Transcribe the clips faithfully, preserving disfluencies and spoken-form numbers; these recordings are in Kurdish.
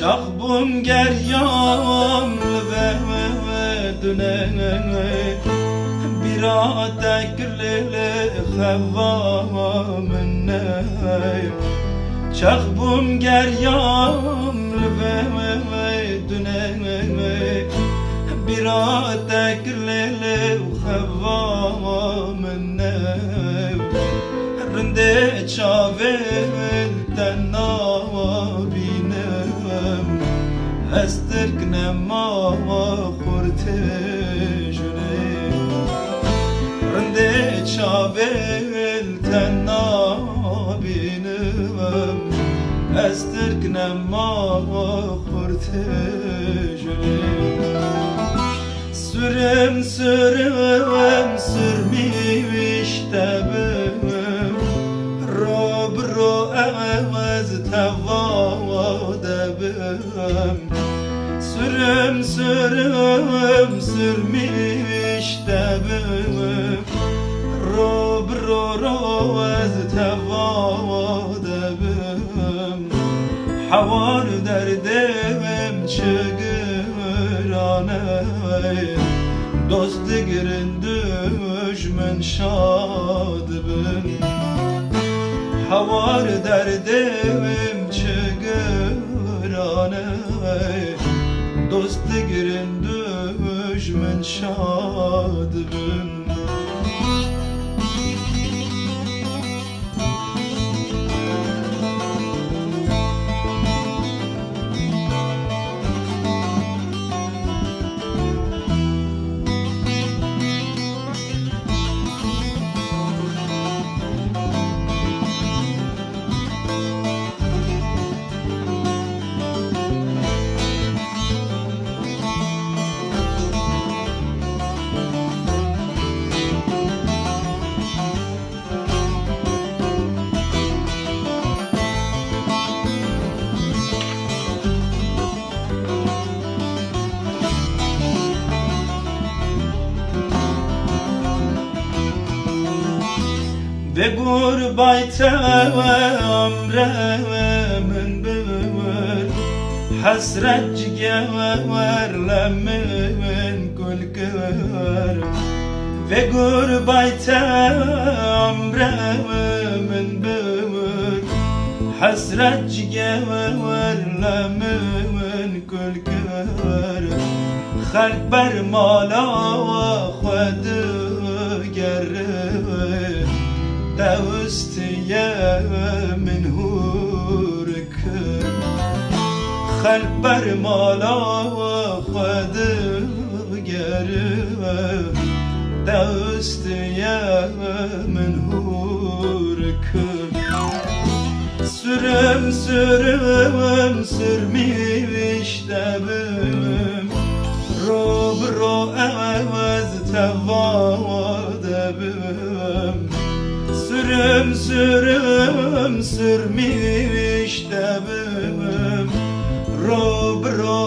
Çax bûm geriyam li vê dunê, bîra te kir lê xeva min ne. Çax bûm geriyam li vê dunê, bîra te kir lê xeva min ne. Rindê çavên te nabînim, ez tirk nema xurtê junê. Rindê çavên te nabînim, ez tirk nema xurtê junê. Sürüm sürüm sürmüş de bim, ro bi ro ez teva de bim. Sürüm sürüm sürmüş de bim, ro bi ro ro ez teva de bim. Hewar derdê wim çi girane, dost digirin dujmin şad bin. Hewar derdê wim çi girane, dost digirin dujmin şad bin. Vê gurbay te emre min bibir, hesret cigê wer le min kul kir. Vê gurbay te emre min bibir, hesret cigê wer le min kul kir. Xelk ber mala xwe digere, te wistiye min hûr kir. Xelk ber mala xwe digere, te wistiye min hûr kir. Sürüm sürüm sürmüş de bim, ro bi ro ez teva de bim. Sürüm sürüm sürmüş de bim, ro bi ro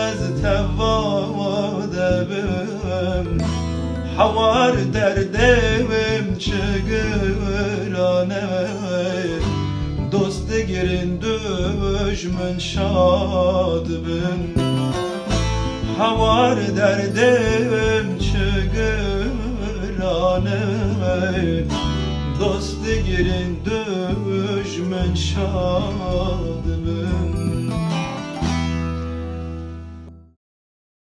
ez teva de bim. Hewar derdê wim çi girane, dost digirin dujmin şad bin. Hewar derdê wim çi girane, dost digirin dujmin şad bin.